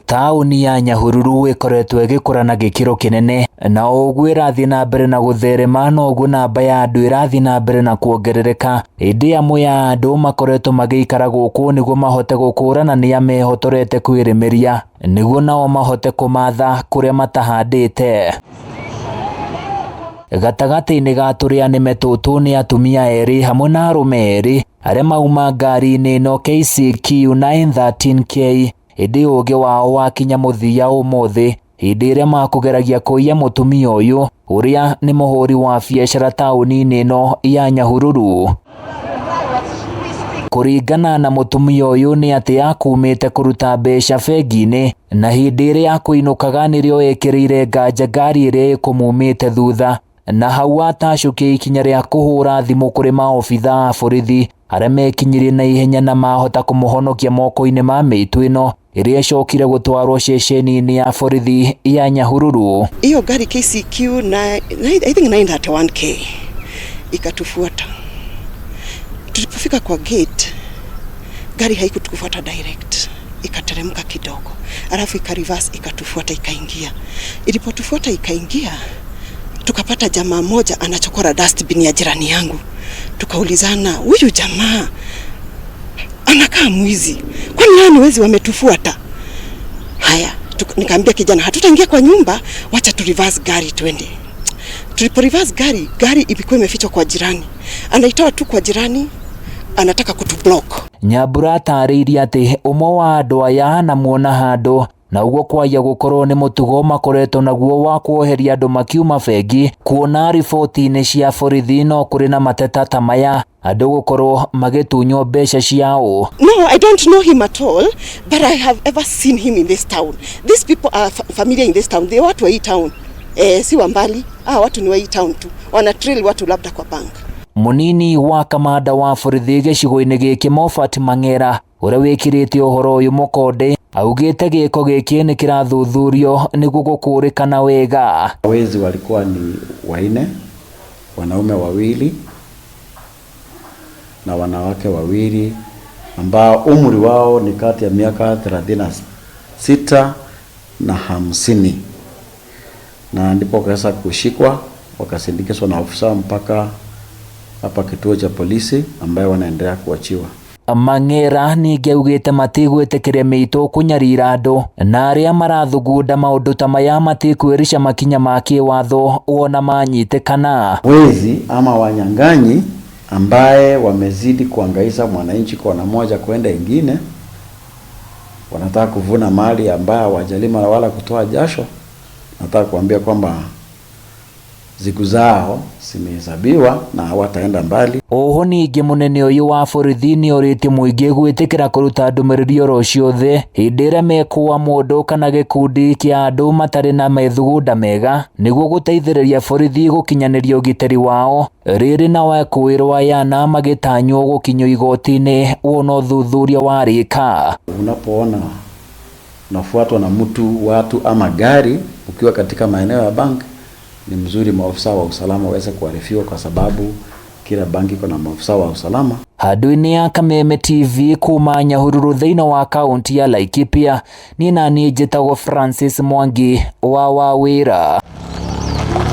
Taũni ya Nyahururu ĩkoretwo ĩgĩkũra na gĩkĩro kĩnene na o ũguo ĩrathiĩ na mbere na gũtherema noguo namba ya andũ ĩrathiĩ na mbere na kuongerereka. Ĩndĩ amwe a andũ makoretwo magĩikara gũkũ nĩguo mahote gũkũrana nĩa mehotorete kwĩrĩmĩria nĩguo nao mahote kũmatha kũrĩa matahandĩte. Gatagatĩ-inĩ ga tũrĩa nĩme tũtũ nĩ atumia erĩ hamwe na arũme erĩ arĩa mauma ngari-inĩ ĩno KCQ 913K ĩndĩ ũũgĩ wao wakinya mũthia ũmũthĩ hĩndĩ ĩrĩa makũgeragia kũiya mũtumia ũyũ ũrĩa nĩ mũhũri wa biacara taũni-inĩ ĩno ya Nyahururu. Kũringana na mũtumia ũyũ nĩ atĩ akumĩte kũruta mbeca bengi-inĩ na hĩndĩ ĩrĩa akũinũkaga nĩrĩo ekĩrĩire nganja ngari ĩrĩa ĩkũmumĩte thutha na hau atacũkia ikinya rĩa kũhũra thimũ kũrĩ maobitha a borithi arĩa mekinyirie na ihenya na mahota kũmũhonokia moko-inĩ ma mĩitũ ĩno ĩrĩa ĩcokire gũtwarwo ceceni-inĩ ya borithi ya Nyahururu. Hiyo gari KCQ na, I think 931K ikatufuata. Tulipofika kwa gate, gari haikutufuata direct, ikateremka kidogo, alafu ika reverse ikatufuata ikaingia. Ilipotufuata ikaingia, tukapata jamaa moja anachokora dustbin ya jirani yangu. Tukaulizana, huyu jamaa anakaa mwizi, kwani nani wezi wametufuata? Haya, nikaambia kijana hatutaingia kwa nyumba, wacha tu reverse gari twende. Tulipo reverse gari, gari ilikuwa imefichwa kwa jirani, anaitoa tu kwa jirani, anataka kutublock. Nyambura atarĩirie atĩ ũmwe wa andũ aya anamuona handũ na ũguo kwaya gũkorwo nĩ mũtugo makoretwo naguo wa kuoheria andũ makiuma bengi kuona riboti-inĩ cia borithi no kũrĩ na mateta ta maya andũ gũkorwo magĩtunywo mbeca ciao. No, I don't know him at all, but I have ever seen him in this town. These people are familiar in this town. They watu wa hii town. Si wa mbali. Watu ni wa hii town tu. Wana trail watu labda kwa bank. Mũnini wa kamanda wa borithi gĩcigo-inĩ gĩkĩ Moffat Mang'era ũrĩa wĩkĩrĩte ũhoro ũyũ mũkonde augĩte gĩko gĩkĩ nĩ kĩrathuthurio nĩguo gũkũrĩkana wega. Wezi walikuwa ni waine, wanaume wawili na wanawake wawili ambao umri wao ni kati ya miaka 36 na 50, na ndipo wakaweza kushikwa wakasindikizwa na ofisa mpaka hapa kituo cha polisi ambayo wanaendelea kuachiwa. Mang'era ningĩ augĩte matigwĩtĩkĩria mĩitũ kũnyarira andũ na arĩa marathugunda maũndũ ta maya matikwĩrica makinya ma kĩwatho wona manyitĩkana. Wezi ama wanyang'anyi ambaye wamezidi kuangaisha mwananchi kona moja kwenda ingine, wanataka kuvuna mali ambayo hawajalima wala kutoa jasho. Nataka kuambia kwamba siku zao zimehesabiwa na hawataenda mbali. Oho ningĩ mũnene ũyũ wa borithi nĩ orĩtie mũingĩ gwĩtĩkĩra kũruta ndũmĩrĩri oro ciothe hĩndĩ ĩrĩa mekũa mũndũ kana gĩkundi kĩa andũ matarĩ na methugunda mega nĩguo gũteithĩrĩria borithi gũkinyanĩria ũgitĩri wao. Rĩrĩ na wekũĩrwo aya na magĩtanywo gũkinyio igoti-inĩ wona ũthuthuria warĩka. Unapoona unafuatwa na mtu, watu ama gari ukiwa katika maeneo ya bank, ni mzuri maofisa wa usalama waweze kuarifiwa, kwa sababu kila banki iko na maofisa wa usalama. Handũ-inĩ ya Kameme TV kuma Nyahururu thĩinĩ wa kaunti ya Laikipia, niĩ naniĩ njĩtagwo Francis Mwangi wa Wawĩra.